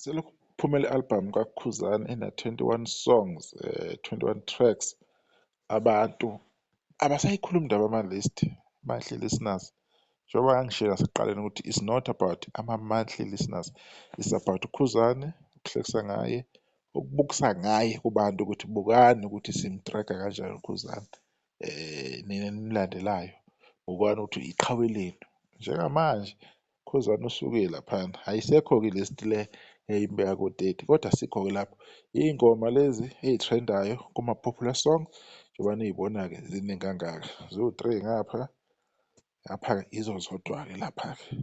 Selokhu kuphume le album kaKhuzani ena-21 songs, 21 tracks, abantu abasayikhulumi indaba yama-list, monthly listeners. Njengoba ngangishilo nasekuqaleni ukuthi it's not about ama-monthly listeners, it's about uKhuzani, ukuhlekisa ngaye, ukubukisa ngaye kubantu ukuthi bukani ukuthi sim-track-a kanjani uKhuzani, nina enimlandelayo, bukani ukuthi iqhawe lenu. Njengamanje Khuzani usuke laphana, ayisekho-ke i-list le eyimbeka ko-30, kodwa asikho-ke lapho. Iy'ngoma lezi ey'trend-ayo kuma-popular song, njengoba niy'bona-ke ziningi kangaka, ziwu-three ngapha, ngapha-ke yizo zodwa-ke lapha-ke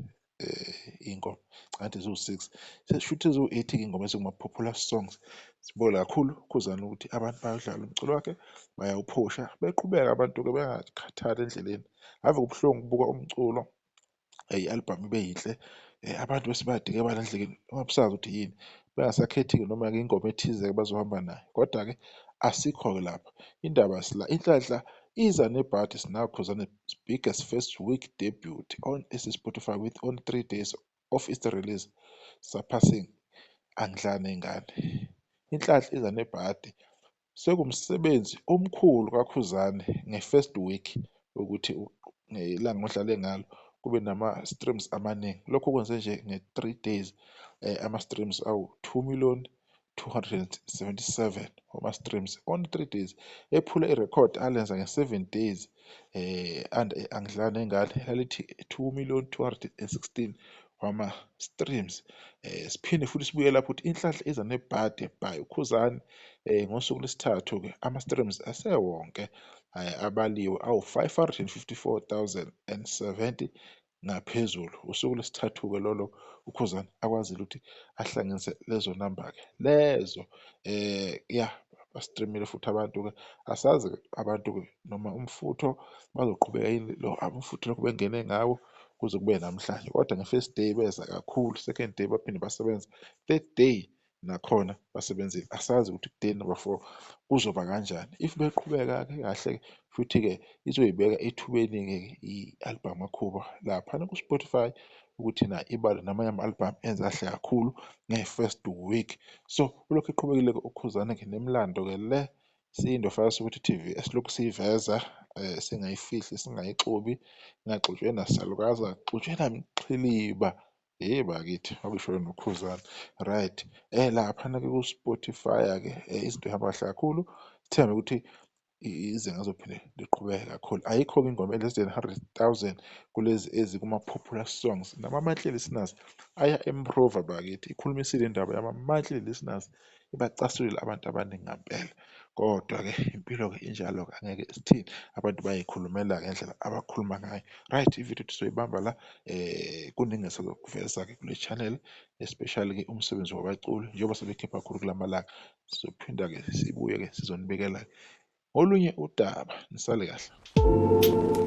iy'ngoma, ngathi ziwu-six, seshuthi ziwu-eight-ke iy'ngoma ezingama-popular songs. Sibonge kakhulu Khuzani ukuthi abantu bayawudlala umculo wakhe, bayawuphusha, beqhubeka abantu-ke bengakhathali endleleni. Ave kubuhlungu ukubuka umculo, i-album ibe yinhle, abantu bese bayadikibala endleleni, ungabe usazi ukuthi yini, bengasakhethi-ke noma-ke ingoma ethize-ke bazohamba nayo. Kodwa-ke asikho-ke lapho, indaba sila, inhlanhla iza nebhadi sinakho Khuzani biggest first week debut on Spotify with only 3 days of its release, surpassing Angidlali Ney'ngane. Inhlanhla iza nebhadi, sekumsebenzi omkhulu kaKhuzani nge-first week ukuthi ngelanga odlale ngalo kube nama-streams amaningi. Lokhu kwenze nje nge-3 days, ama-streams awu-2 million 277 wama-streams on 3 days, ephula irekhodi alenza nge-7 days, and Angidlali Ney'ngane lalithi 2 million 216 wama-streams. Siphinde futhi sibuye lapho ukuthi inhlanhla iza nebhadi by uKhuzani, ngosuku lwesithathu-ke ama-streams asewonke abaliwe awu-554 070 ngaphezulu. Usuku lwesithathu-ke lolo uKhuzani akwazile ukuthi ahlanganise lezo namba-ke lezo. Ya, ba-stream-ile futhi abantu-ke, asazi-ke abantu-ke noma umfutho bazoqhubeka yini lo umfutho lokhu bengene ngawo kuze kube namhlanje, kodwa nge-first day beza kakhulu, second day baphinde basebenza, third day nakhona basebenzile. Asazi ukuthi day number 4 kuzoba kanjani. If beqhubeka-ke kahle futhi-ke izoyibeka ethubeni-ke i-album kaKhuba laphana ku-Spotify ukuthi na ibalwe namanye ama-album enza kahle kakhulu nge-first week. So ulokhu eqhubekile-ke uKhuzani-ke nemlando-ke le siyiNdofaya Soweto TV esilokhu siyiveza, singayifihli, singayixubi, ingaxutshwe nasalukazi, ingaxutshwe namxhiliba. Hhe bakithi, wakusho noKhuzani. Right, laphana-ke ku-Spotify-ke izinto y'hamba kahle kakhulu, sithembe ukuthi izinga lizophinde liqhubeke kakhulu. Ayikho-ke ingoma e-less than 100 000 kulezi ezikuma-popular songs, nama-monthly listeners aya-improve-a bakithi. Ikhulumisile indaba yama-monthly listeners, ibacasulile abantu abaningi ngampela. Kodwa-ke impilo-ke injalo-ke, angeke sithini, abantu bayay'khulumela ngendlela abakhuluma ngayo. Right, ividiyo sizoyibamba la, kuningi esizokuveza-ke kule channel, especially-ke umsebenzi wabaculi njengoba sebekhipha kakhulu kulamalanga. Sizophinda-ke sibuye-ke sizonibikela ngolunye udaba. Nisale kahle.